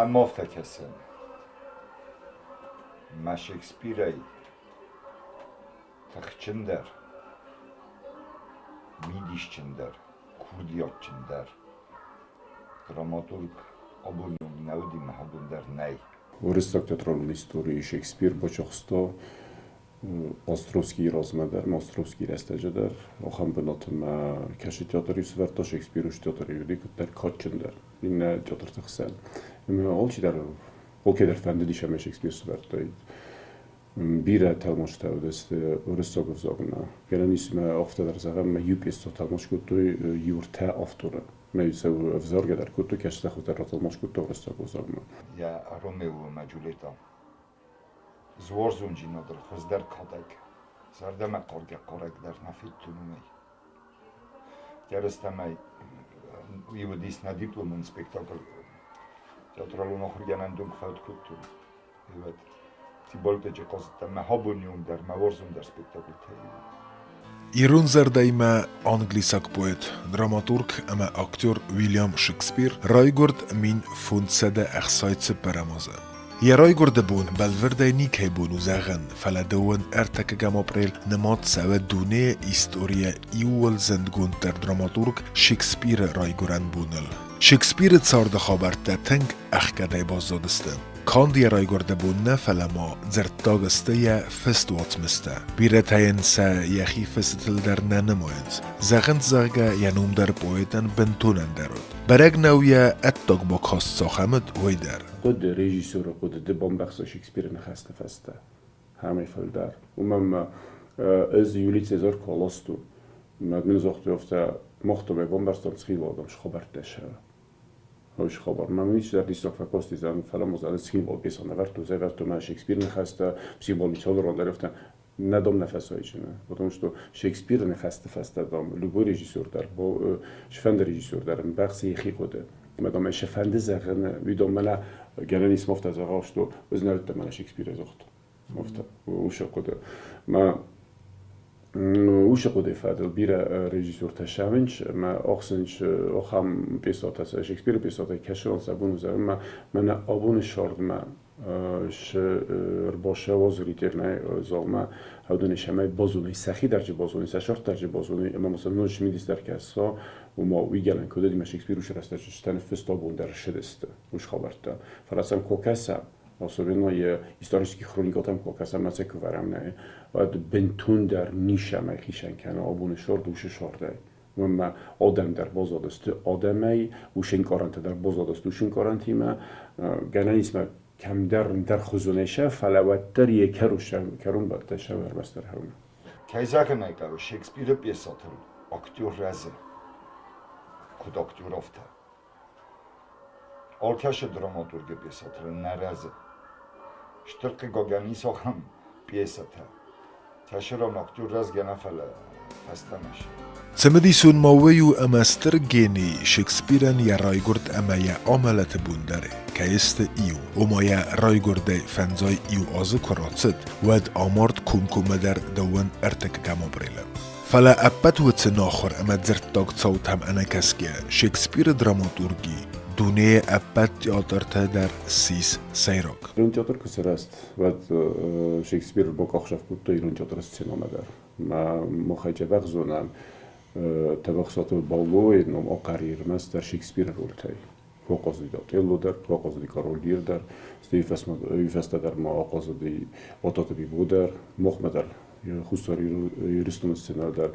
Мӕнмӕ афтӕ кӕсы, мӕ Шекспирӕй тыхджындӕр, мидисджындӕр, курдиатджындӕр драматург абоны онг нӕ уыди мӕ абон дӕр нӕй. Уырыссаг театралон историйы Шекспир бацахста Островскийы размӕ дӕр, Островскийы рӕстӕджы дӕр. Ахӕм бынаты ма кӕсы театр иу сӕвӕрдта Шекспир уыцы театры уыди куыддӕр кадджындӕр иннӕ театрты хсӕн. Ӕмӕ алчидӕр, алкӕйдӕр фӕндыдис ӕмӕ Шекспир сӕвӕрдтаид. Бирӕ тӕлмацтӕ уыдысты уырыссаг ӕвзагмӕ. Гӕнӕн ис ӕмӕ афтӕ дӕр зӕгъӕм, ӕмӕ иу пьесӕ тӕлмац кодтой иу ӕртӕ авторы. Мӕ сӕ ӕвзаргӕ дӕр кодтой, кӕсдӕр дӕр ратӕлмац кодта уырыссаг ӕвзагмӕ. Йӕ Ромео ӕмӕ Джульетта Уарзондзинадыл хуыздӕр кадӕг, зӕрдӕмӕ хъаргӕ хъарӕг дӕр нӕ федтон уымӕй. Кӕрӕстӕмӕй уый уыдис нӕ дипломон спектакль. Театралон ахуыргӕнӕндон куы фӕуд кодтон, уӕд Тиболтӕджы хъазыдтӕн мӕ абоны онг дӕр мӕ уарзондӕр спектакльтӕй иу. Ирон зӕрдӕимӕ англисаг поэт, драматург ӕмӕ актер Уильям Шекспир райгуырд 1564 азы. Йӕ райгуырды бон бӕлвырдӕй никӕй бон у зӕгъӕн, фӕлӕ дыууын ӕртыккӕгӕм апрель нымад цӕуы дунейы историйӕ иууыл зындгонддӕр драматург Шекспиры райгуырӕн боныл. Шекспиры царды хабӕрттӕ тынг ӕхгӕдӕй баззадысты. Канд йӕ райгуырды бон нӕ, фӕлӕ ма дзырддаг сты йӕ фыст уацмыстӕ. Бирӕтӕ йын сӕ йӕхи фыстытыл дӕр нӕ нымайынц. Зӕгъынц, зӕгъгӕ, йӕ ном дӕр поэтӕн бынтон ӕндӕр уыд. Бӕрӕг нӕу йӕ ӕддаг бакаст цахӕм уыд, уый дӕр. Хъуыды, режиссеры хъуыды ды бамбӕхса Шекспиры ныхӕсты фӕстӕ. Хӕмӕй фылдӕр. Уымӕн ӕмӕ ӕз Юлий Цезарь куы аластон, мӕ мын загътой афтӕ, мах та бамбӕрстам Цхинвалдӕм схабӕрттӕ сӕ. Хос хабар. Мӕ мын исдӕр диссаг фӕкости, фӕлӕ ма зӕгъ Цхинвал пьесӕ нӕвӕрдтой, зӕвӕрдтой мӕ Шекспиры ныхӕстӕ, Цхинвал цалдӕр дӕр афтӕ нӕ дом нӕ фӕсайджыны. Потому что Шекспиры ныхӕсты фӕстӕ дам любой режиссер дӕр, сфӕнды режиссер дӕр ӕмбӕхсы йӕхи хъуыды. Ӕмӕ дам ӕй сфӕнды зӕгъын, уый дам мӕнӕ гӕнӕн ис афтӕ зӕгъа, что ӕз нӕ уыдтӕн мӕнӕ Шекспиры загъд. Афтӕ уыцы хъуыды. Мӕ уыцы хъуыдыйы фӕдыл бирӕ режиссертӕ сӕвынч ӕмӕ ӕхсынч ахӕм пьесӕтӕ, Шекспиры пьесӕтӕ кӕсынц сӕ бон уыдзӕн ӕмӕ мӕнӕ абоны сӕрдмӕ ӕрбацӕуа зрительнӕй залмӕ, уыдон сӕмӕй базоной, сӕхи дӕр чи базоной, сӕ сӕрд дӕр чи базоной ӕмӕ ма сӕ ноджы цымыдисдӕр кӕса, ома уый гӕнӕн куыд уыди, ӕмӕ Шекспир уыцы рӕстӕджы стӕн фыст абон дӕр ссыдысты уыцы хабӕрттӕ. Фӕлӕ сӕм куы кӕса, особенно йӕ исторический хроникӕтӕм куы кӕсӕм, ӕцӕг куы вӕрӕм нӕ, уӕд бынтондӕр ницӕмӕй хицӕн кӕны абоны сӕрд уыцы сӕрдӕй. Уымӕ адӕм дӕр баззадысты адӕмӕй, уыцы ӕнкъарӕнтӕ дӕр баззадысты уыцы ӕнкъарӕнтимӕ. Гӕнӕн ис ма кӕмдӕр ӕндӕрхуызонӕй сӕ, фӕлӕ уӕддӕр йӕ кӕронбӕттӕн сӕ ӕрмӕстдӕр хӕуы. Кӕй зӕгъын ӕй хъӕуы, Шекспиры пьесӕтыл актер рӕзы, куыд актер, афтӕ. Алкӕцы драматургы пьесӕтыл нӕ рӕзы. Стыр хъыгагӕн, ис ахӕм пьесӕтӕ, кӕцы актер рӕзгӕ нӕ, фӕлӕ фӕстӕмӕ сты. Цымыдисон ма уый у, ӕмӕ стыр гений Шекспирӕн йӕ райгуырд ӕмӕ йӕ амӕлӕты бон дӕр кӕй сты иу, ома йӕ райгуырдӕй фӕндзай иу азы куы рацыд, уӕд амард комкоммӕдӕр дыууын ӕртыккӕм апрелы. Фӕлӕ ӕппӕт уыцы нахуыр ӕмӕ дзырддаг цаутӕм ӕнӕкӕсгӕ Шекспиры драматурги дунейы ӕппӕт театртӕ дӕр ссис сӕйраг. Ирон театр куы сырӕзт, уӕд Шекспир бакъахдзӕф кодта ирон театры сценӕмӕ дӕр. Мӕ махӕй дзӕбӕх зонӕм Тӕбӕхсаты Баллойы ном ахъӕр ӕрмӕстдӕр Шекспиры рольтӕй. Фӕхъазыди Отелло дӕр, фӕхъазыди Король Лир дӕр, стӕй фӕстӕдӕр ма ахъазыди Отаты Бибо дӕр, махмӕ дӕр Хуссар Ирыстоны сценӕ дӕр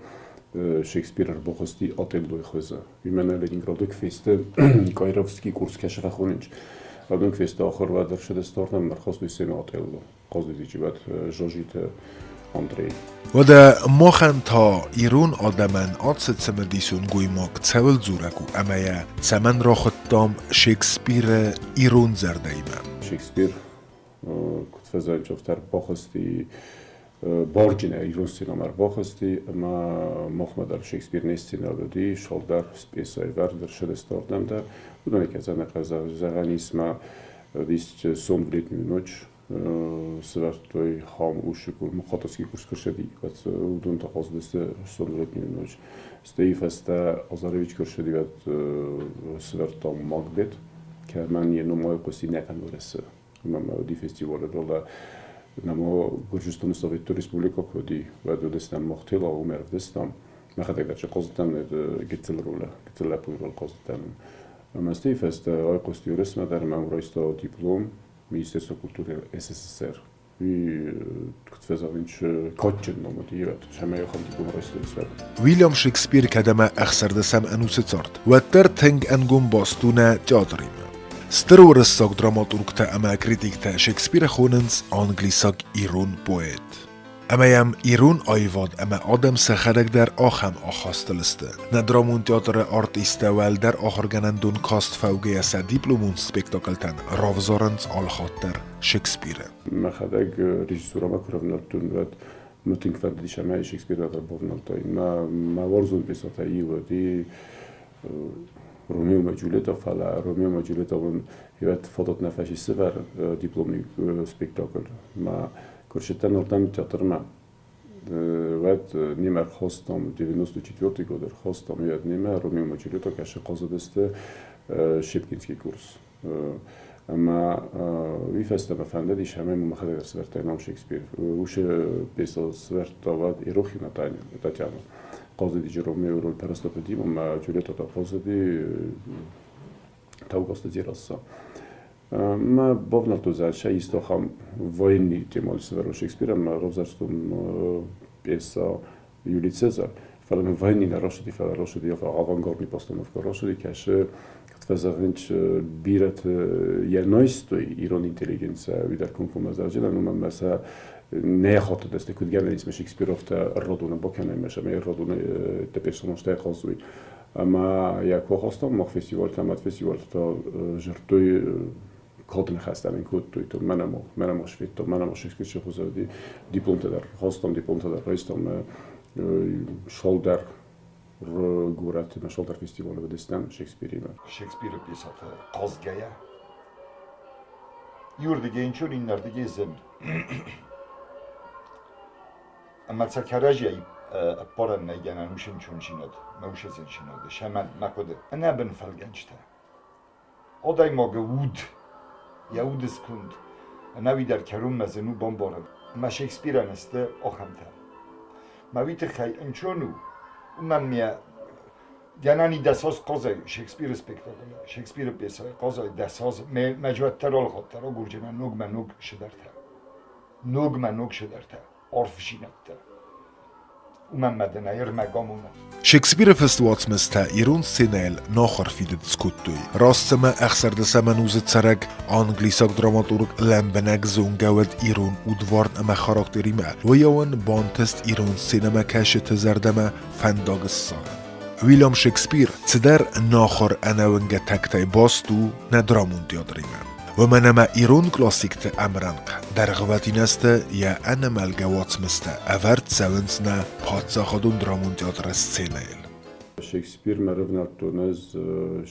Шекспир ӕрбахызти Отеллойы хуызы. Уымӕн Ленинграды квесты Кайровский курс кӕсы фӕхонынч. Адон квесты ахуырвӕд ӕрцыдысты ардӕм ӕрхастой семӕ Отелло. Хъазыди уӕд Жожиты Андрей. Уӕдӕ махӕн та ирон адӕмӕн ацы цымыдисон гоймаг цӕуыл дзурӕг у ӕмӕ йӕ цӕмӕн рахуыдтам Шекспиры ирон зӕрдӕимӕ? Шекспир куыд фӕзӕгъынц, афтӕ ӕрбахызти барджынӕй ирон сценӕмӕ ӕрбахызти ӕмӕ махмӕ дӕр Шекспир не сценӕ уыди, сӕлдар пьесӕйы вӕрд ӕрцыдысты ардӕм дӕр. Уыдонӕй кӕцӕнӕ зӕгъӕн ис ма Сон в летнюю ночь сӕвӕрдтой хам усы Мухатовский курс куы уыдон та хъазыдысты Сон в летнюю ночь. Стӕй фӕстӕ Азаревич куы ссыди, уӕд сӕвӕрдта Макбет. Кӕмӕн йӕ ном айхъуысти нӕхъӕн Уӕрӕсе. Ӕмӕ ма уыди фестивалы ролӕ нӕма Гуырдзыстоны Советон Республикӕ куы уыди, уӕд уыдыстӕм Мохтела, уым ӕрвдыстам. Мӕхӕдӕг дӕр чи хъазыдтӕн, гыццыл ролы, гыццыл лӕппуйы роль хъазыдтӕн. Ӕмӕ стӕй фӕстӕ айхъуысти Уырысмӕ дӕр ӕмӕ уым райста диплом Министерство культуры СССР. Уый, куыд фӕзӕгъынц, кадджын ном уыди, уӕд цӕмӕй ахӕм диплом райстаис, уӕд. Уильям Шекспир кӕд ӕмӕ ӕхсӕрдӕсӕм ӕнусы цард, уӕддӕр тынг ӕнгом баст у нӕ театримӕ. Стыр уырыссаг драматургтӕ ӕмӕ критиктӕ Шекспиры хонынц англисаг ирон поэт. Ӕмӕ йӕм ирон аивад ӕмӕ адӕм сӕхӕдӕг дӕр ахӕм ахастыл сты. Нӕ драмон театры артисттӕ уӕлдӕр ахуыргӕнӕндон каст фӕугӕйӕ сӕ дипломон спектакльтӕн равзарынц алхатт дӕр Шекспиры. Мӕхӕдӕг режиссурӕмӕ куы рӕвнӕлдтон, уӕд мӕ тынг фӕндыдис ӕмӕ Шекспирмӕ дӕр бавнӕлдтаин. Мӕ уарзон пьесӕтӕй иу уыди Ромео ӕмӕ Джульетта, фӕлӕ Ромео ӕмӕ Джульетта уын уӕд фадат нӕ фӕцис сывӕрын дипломный спектакль. Мӕ куы рцыдтӕн ардӕм театрмӕ, уӕд немӕ ӕрхастам, 94 год ӕрхастам, уӕд немӕ Ромео ӕмӕ Джульетта кӕсы хъазыдысты Щепкинский курс. Ӕмӕ уый фӕстӕ мӕ фӕндыдис, ӕмӕ мӕ мӕхӕдӕг дӕр сӕвӕрдтаин ном Шекспир. Уыцы пьесӕ сӕвӕрдта уӕд Ерохина Татьяна. Хъазыди Ромео роль Парастаты Дима, ӕмӕ Джульетта та хъазыди Таугазты Дзерассӕ. Мӕ бавнӕлдтой сӕ исты ахӕм военный темӕ сӕвӕрон Шекспир ӕмӕ равзӕрстон пьесӕ Юлий Цезарь. Фӕлӕ мын войны нӕ рацыди, фӕлӕ рацыди авангардный постановкӕ рацыди, кӕсы, куыд фӕзӕгъынц, бирӕты йӕ найстой ирон интеллигенцийӕ, уый дӕр комкоммӕ зӕгъджынӕн, уымӕн ӕмӕ сӕ нӕ хатыдысты, куыд гӕнӕн ис Шекспировтӕ ӕррадоны бакӕнӕн, ӕмӕ ӕррадоны персонажтӕ хъазой. Ӕмӕ йӕ куы ахастам мах фестивальтӕ ӕмӕ фестивальтӕ та зӕрдтой кады ныхӕстӕ мын кодтой, то мӕнӕ ма, мӕнӕ ма сфедтон, мӕнӕ ма Шекспир хуызӕн дипломтӕ дӕр хастам, дипломтӕ дӕр райстам. Шалдӕр горӕты мӕ Шалдӕр фестивалы уыдыстӕм Шекспиримӕ. Шекспиры пьесӕтӕ хъазгӕйӕ иуырдыгӕй нчон, иннӕрдыгӕй зынд. Ӕмӕ сӕ кӕрӕдзийӕ ӕппарӕн нӕй гӕнӕн уыцы нчончинад, мӕ уыцы зынчинад, сӕ мӕ хъуыды. Ӕнӕбын фӕлгӕнджытӕ. Адӕймаги уд, йӕ уды сконд ӕнӕуи дӕр кӕронмӕ зын у бамбарын. Ӕмӕ Шекспирӕн сты ахӕмтӕ. Мӕ уый тыххӕй ӕнцон у, уымӕн ме гӕнӕн и дӕсаз хъазай Шекспиры спектаклы, Шекспиры пьесӕйы хъазай дӕсаз, мӕ уӕддӕр алыхатт дӕр агурджынӕн ногмӕ ног цыдӕртӕ. Ногмӕ ног цыдӕртӕ. Арфдзинӕдтӕ. Уымӕн мӕ дын ӕрмӕг амонӕг. Шекспиры фыст уацмыстӕ ирон сценӕйыл нахуыр фидыд скодтой. Раст цымӕ ӕхсӕрдӕсӕм ӕнусы цӕрӕг англисаг драматург лӕмбынӕг зонгӕ уыд ирон удварн ӕмӕ характеримӕ, уыйау ын бантыст ирон сценӕмӕ кӕсджыты зӕрдӕмӕ фӕндаг ссарын. Уильям Шекспир цыдӕр нахуыр ӕнӕуынгӕ тӕгтӕй баст у нӕ драмон театримӕ. Уымӕн ӕмӕ ирон классикты ӕмрӕнхъ дӕргъвӕтин азты йӕ ӕнӕмӕлгӕ уацмыстӕ ӕвӕрд цӕуынц нӕ паддзахадон драмон театры сценӕйыл. Шекспирмӕ рывнӕлдтон ӕз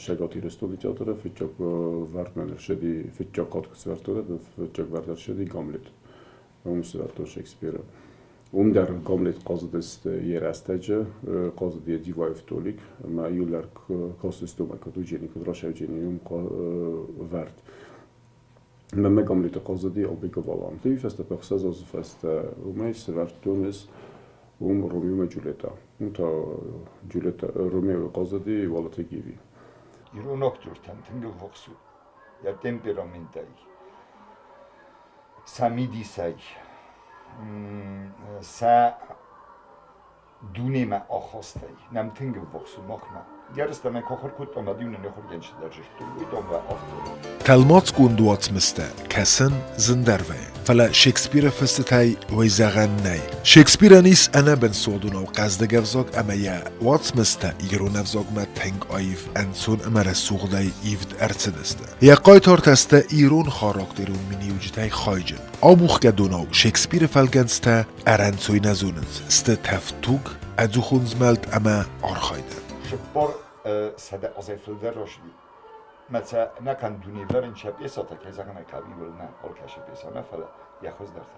Цӕгат Ирыстоны театры фыццаг вӕрдмӕ ӕрцыди, фыццаг хатт куы сӕвӕрдтон, фыццаг вӕрд ӕрцыди Гамлет. Уым сӕвӕрдтон Шекспиры. Уым дӕр Гамлет хъазыдысты йӕ рӕстӕджы, хъазыд йӕ Диваев Толик ӕмӕ иу лӕг кастысты уымӕ куыд уыджени, куыд расӕвджени, уым вӕрд. Мӕ Гамлеты хъазыди Албега Валам. Уый фӕстӕ ӕхсӕз азы фӕстӕ уымӕй сӕвӕрдтон ӕз уым Ромео ӕмӕ Джульетта. Уым та Джульетта Ромео хъазыди Уалыты Гиви. Ирон актертӕн тынг ӕввахс у йӕ темпераментӕй, сӕ мидисӕй, сӕ дунемӕ ахастӕй нӕм тынг ӕввахс у махмӕ. Гӕрзтӕ мӕ куы ахуыр кодтам, уӕд-иу нын ахуыргӕнджытӕ дӕр зыдтой, уый домгӕ автор. Тӕлмацгонд уацмыстӕ кӕсын зындӕр вӕййы, фӕлӕ Шекспиры фыстытӕй уый зӕгъӕн нӕй. Шекспирӕн ис ӕнӕбын суадонау хъӕздыг ӕвзаг ӕмӕ йӕ уацмыстӕ ирон ӕвзагмӕ тынг аив, ӕнцон ӕмӕ рӕсугъдӕй ивд ӕрцыдысты. Йӕ хъайтартӕ сты ирон характерон миниуджытӕй хайджын. Абухгӕ донау Шекспиры фӕлгӕнцтӕ ӕрӕнцой нӕ зонынц, сты тӕвдтуг, ӕдзухон змӕлд ӕмӕ архайды. 400 азӕй фылдӕр рацыди. Мӕ сӕ ӕнӕхъӕн дуневӕрӕн сӕ пьесӕтӕ, кӕй зӕгъын ӕй хъӕуы, иуыл нӕ алкӕцы пьесӕ нӕ, фӕлӕ йӕ хуыздӕртӕ.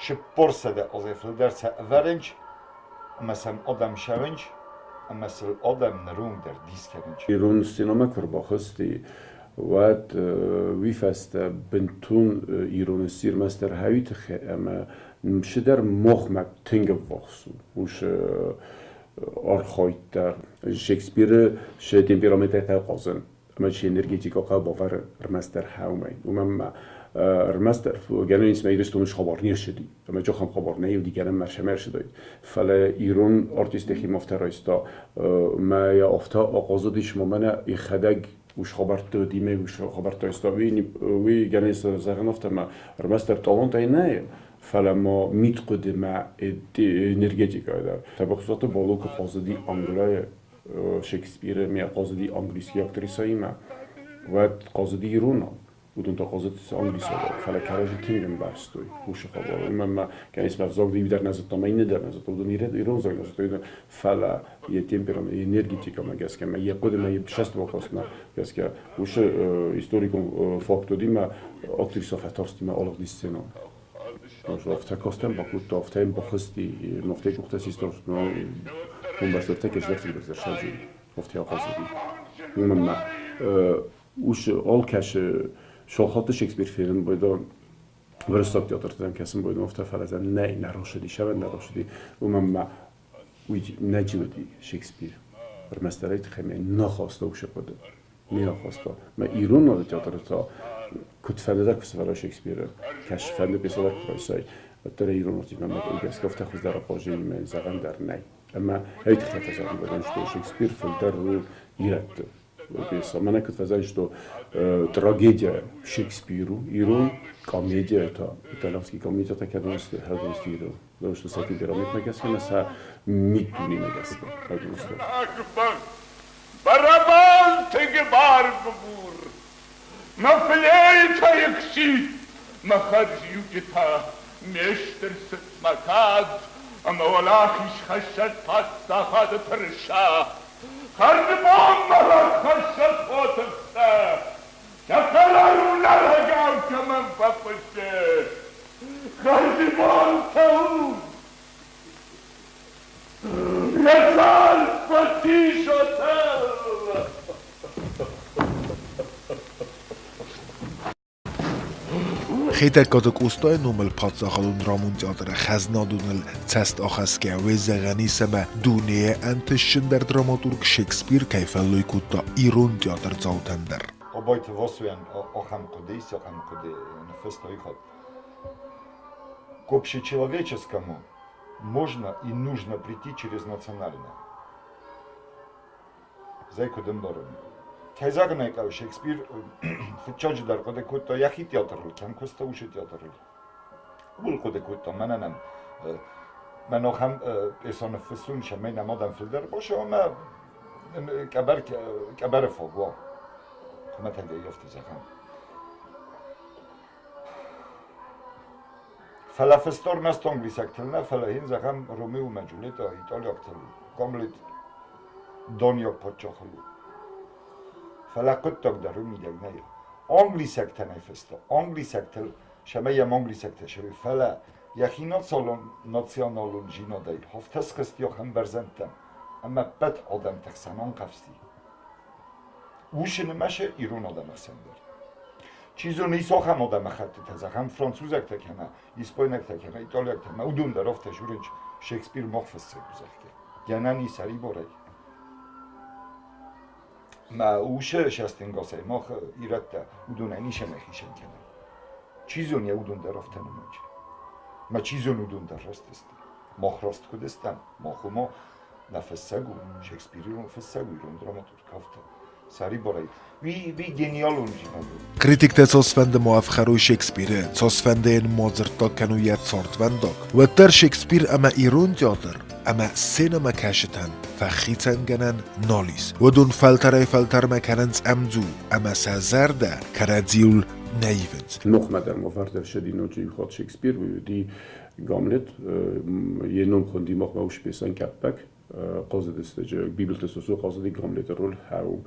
400 азӕй фылдӕр сӕ ӕвӕрынц ӕмӕ сӕм адӕм цӕуынц ӕмӕ сыл адӕм ныронг дӕр дис кӕнынц. Ирон сценӕмӕ куы ӕрбахызти, Уӕд уый фӕстӕ бынтон ирон сси ӕрмӕстдӕр хӕуи тыххӕй ӕмӕ цыдӕр мохмӕ тынг ӕввахс у уыцы архайд дӕр. Шекспиры сӕ темпераментӕй хъӕуы хъазын ӕмӕ се энергетикӕ хъӕуы бавӕрын ӕрмӕстдӕр хӕумӕй. Уымӕн ӕмӕ ӕрмӕстдӕр гӕнӕн ис, Ирыстоны хабар не рцыди ӕмӕ ахӕм хабар нӕ уыди, гӕнӕн ма сӕм ӕрцыдаид. Фӕлӕ ирон артисты химӕ райста мӕ йӕ афтӕ ахъазыдис, ма мӕнӕ йӕхӕдӕг уыцы хабӕртты уыди, уыцы хабӕрттӕ айста, уый гӕнӕн ис зӕгъын афтӕ, ӕмӕ ӕрмӕстдӕр талантӕй нӕ, фӕлӕ ма мидхъуыдымӕ энергетикӕйы дӕр. Тӕбӕхсуаты Бало куы хъазыди Английы Шекспиры, ме хъазыди английский актрисӕимӕ, уӕд хъазыди иронау. Уыдон та хъазыдысты англисагау, фӕлӕ кӕрӕдзи тынг ӕмбӕрстой уыцы хабар. Уымӕн ӕмӕ кӕнӕ ӕвзаг иу дӕр нӕ зыдта, ӕмӕ иннӕ дӕр нӕ зыдта, уыдон ирон ӕвзаг нӕ зыдтой, фӕлӕ йӕ темперамент, йӕ энергетикӕмӕ гӕсгӕ ӕмӕ йӕ хъуыдымӕ, йӕ цӕстбакастмӕ гӕсгӕ уыцы историкон факт уыди мӕ актрисӕ фӕтарсти мӕ алыгъди сценӕмӕ. Афтӕ кастӕн бакодта, афтӕ йын бахызти, афтӕ къухтӕ систа, уым бӕрц афтӕ кӕсдӕрты бӕрц саджы, афтӕ ахъазыди. Уымӕн ӕмӕ Уыцы алкӕцы сахаты Шекспир фенын байдӕ уырыссаг театртӕм кӕсын байдӕ, афтӕ фӕлӕ нӕй, нӕ рӕсыди, сӕвӕн нӕ рӕсыди, уымӕн ма уый нӕ уыди Шекспир. Ӕрмӕстдӕр ӕй тыххӕй мӕ нӕ хаста уыцы хъуыды. Не хаста. Мӕ ирон театры та куыд фӕнды куы сӕвӕра Шекспиры, кӕсфӕнды пьесӕ дӕр куы райсай, уӕддӕр ӕй ирон артистмӕ гӕсгӕ афтӕ хуыздӕр ахъазынимӕ зӕгъӕн дӕр нӕй. Ӕмӕ ӕй тыххӕй фӕзӕгъын бӕрӕн, что Шекспир фылдӕр у ирӕтты пьеса. Мӕнӕ куыд фӕзӕгъын, что трагедия Шекспиру ирон, комедия та итальянский комедия та кӕдон сты, хӕдон сты ирон. Потому что сӕ темпераментмӕ гӕсгӕ ӕмӕ сӕ миддунемӕ гӕсгӕ хӕдон сты. Барабанты гыбар-гыбур, мӕ флейтӕйы хситт, мӕ хӕрзиуджытӕ, ме стыр цыт, мӕ кад ӕмӕ уӕлахизхӕссӕг паддзахады тырыса. Хӕрзбонмӕ рахӕссӕг хотыхтӕ, сӕ хъӕрӕй унӕрӕгау кӕмӕн фӕхъуысы. Хӕрзбон цӕут! Йӕ цард фӕцис отел! Хетӕгкаты Къостайы номыл паддзахадон драмон театры хӕзнадоныл цӕст ахӕсгӕ уый зӕгъӕн ис, ӕмӕ дунейы ӕнтыстджындӕр драматург Шекспир кӕй фӕллой кодта ирон театрдзаутӕн дӕр. Абайты Васойӕн ахӕм хъуыды ис, ахӕм хъуыды ныффыста иу хатт. К общечеловеческому можно и нужно прийти через национальное. Зӕй куыд ӕмбарын? Кӕй зӕгъын ӕй хъӕуы, Шекспир фыццаджыдӕр хъуыды кодта йӕхи театрыл, кӕм куыста, уыцы театрыл. Ууыл хъуыды кодта, мӕнӕн мӕн ахӕм пьесӕ ныффыссон, цӕмӕй нӕм адӕм фылдӕр баса ӕмӕ къӕбӕр, къӕбӕры фаг уа. Хуымӕтӕгӕй афтӕ зӕгъӕм. Фӕлӕ фыста ӕрмӕст англисӕгтыл нӕ, фӕлӕ йын, зӕгъӕм, Ромео ӕмӕ Джульетта италиӕгтыл, Гамлет даниаг паддзахыл у. Фӕлӕ хъуыддаг дӕр уый мидӕг нӕй. Англисӕгтӕ нӕ фыста, англисӕгтыл, цӕмӕй йӕм англисӕгтӕ сӕ фӕлӕ йӕхи националон зинадӕй афтӕ схызт йӕхӕн бӕрзӕндтӕм, ӕмӕ ӕппӕт адӕмты хсӕн анхъӕвзти. Уыцы нымӕцы ирон адӕмы хсӕн дӕр. Чи зоны, ис ахӕм адӕмыхӕттытӕ, зӕгъӕм, французӕгтӕ кӕнӕ испайнӕгтӕ кӕнӕ италиӕгтӕ, ӕмӕ уыдон дӕр афтӕ дзурынц, Шекспир мах фыссӕг у, зӕгъгӕ. Гӕнӕн и сӕрибарӕй. Мӕ усы сӕстӕнгасӕй мах ирӕттӕ уыдонӕй ницӕмӕй хицӕн кӕнӕм. Чи зоны, уыдон дӕр афтӕ нымайынц. Мӕ чи зоны, уыдон дӕр раст сты. Мах раст куыд стӕм, мах уымӕ нӕ фыссӕг у, Шекспир ирон фыссӕг у, ирон драматург афтӕ. Сӕрибарӕй. Уый гениалон дзинад у. Критиктӕ цасфӕнды ма ӕфхӕрой Шекспиры, цасфӕнды йын ма дзырддаг кӕной йӕ цардвӕндаг, уӕддӕр Шекспир ӕмӕ ирон театр ӕмӕ сценӕмӕкӕсджытӕн фӕхицӕнгӕнӕн нал ис. Уыдон фӕлтӕрӕй-фӕлтӕрмӕ кӕнынц ӕмдзу ӕмӕ сӕ зӕрдӕ кӕрӕдзиуыл нӕ ивынц. Нохмӕ дӕр ма фӕрдӕрсӕди ноджы иу хатт Шекспир, уый уыди Гамлет, йе ном хуынди махмӕ успесан кӕппӕг, хъазыдысты Бибылты Сосо хъазыди Гамлеты роль хӕу.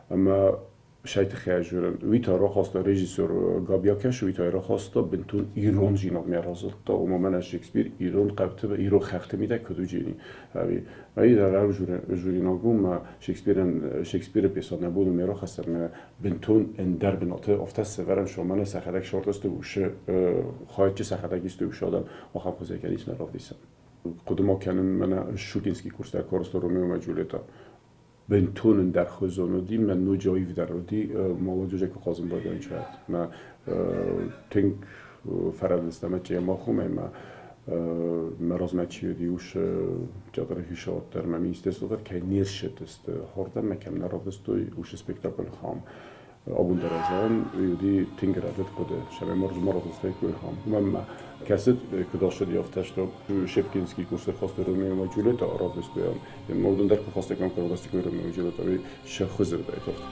Ӕмӕ Сӕй тыххӕй ӕз уый та рахаста режиссер Габиакеш, уый та рахаста бынтон ирон зинадмӕ разылдта, ома мӕнӕ Шекспир ирон хъӕуты, ирон хӕхты мидӕг куыд уыджени. Ӕви ӕй равзуринаг у, мӕ Шекспирӕн Шекспиры пьеса нӕ бон у ме рахӕссӕм, мӕ бынтон ӕндӕр бынаты афтӕ сӕвӕрӕм, шо мӕнӕ сӕхӕдӕг сортысты усы хайджы сӕхӕдӕг исты усы адӕм ахӕм хуызӕй кӕд ис нӕ равдисӕм. Хъуыды ма кӕнын мӕнӕ Щукинский курстӕ Корсто Ромео ӕмӕ Джульетта. Бынтон ӕндӕрхуызон уыди, мӕ ноджы аивдӕр уыди, молодежӕй куы хъазын байдайын мӕ тынг фӕрӕдыдыстӕм ӕмӕ махом ӕмӕ мӕ размӕ чи уыди, уыцы театры хицауад дӕр мӕ министерство дӕр кӕй не ссыдысты хордӕм мӕ кӕм нӕ равдыстой, уыцы спектакль хам. Абон дӕр зӕгъын, уый уыди тынг рӕдыд хъуыды, сӕмӕ марзмаргъуызтӕй хам. Уымӕн ма кӕцыд куыд ӕхсӕди, афтӕ что Шепкинский курсы хастой Ромео ӕмӕ Джульетта равдыстой. Уыдон дӕр куы хастой, куы равдыстой Ромео ӕмӕ Джульетта, уый сӕ хуызы уыдаид афтӕ.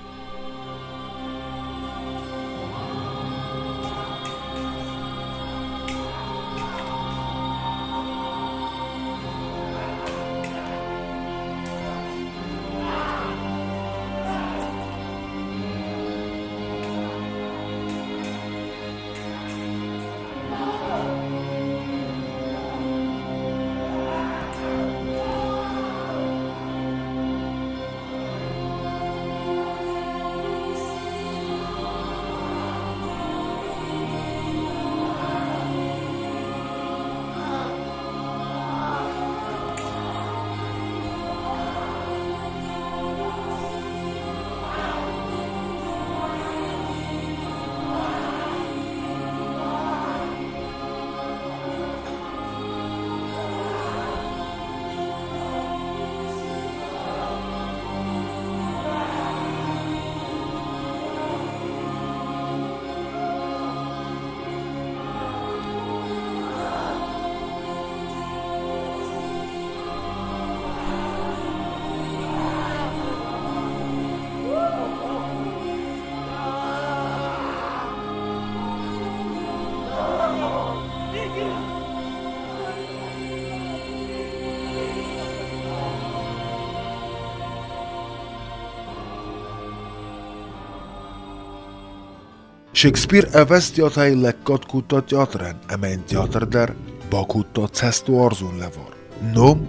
Шекспир ӕвӕстиатӕй лӕггад кодта театрӕн ӕмӕ йын театр дӕр бакодта цӕстуарзон лӕвар, ном,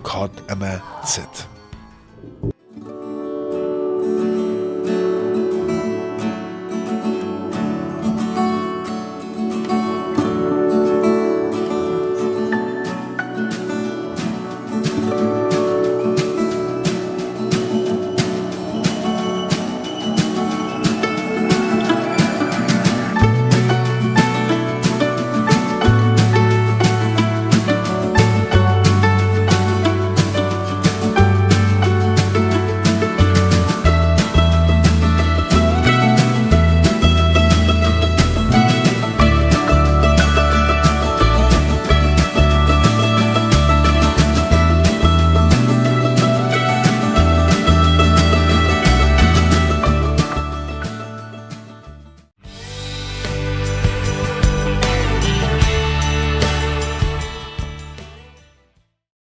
кад ӕмӕ цыт.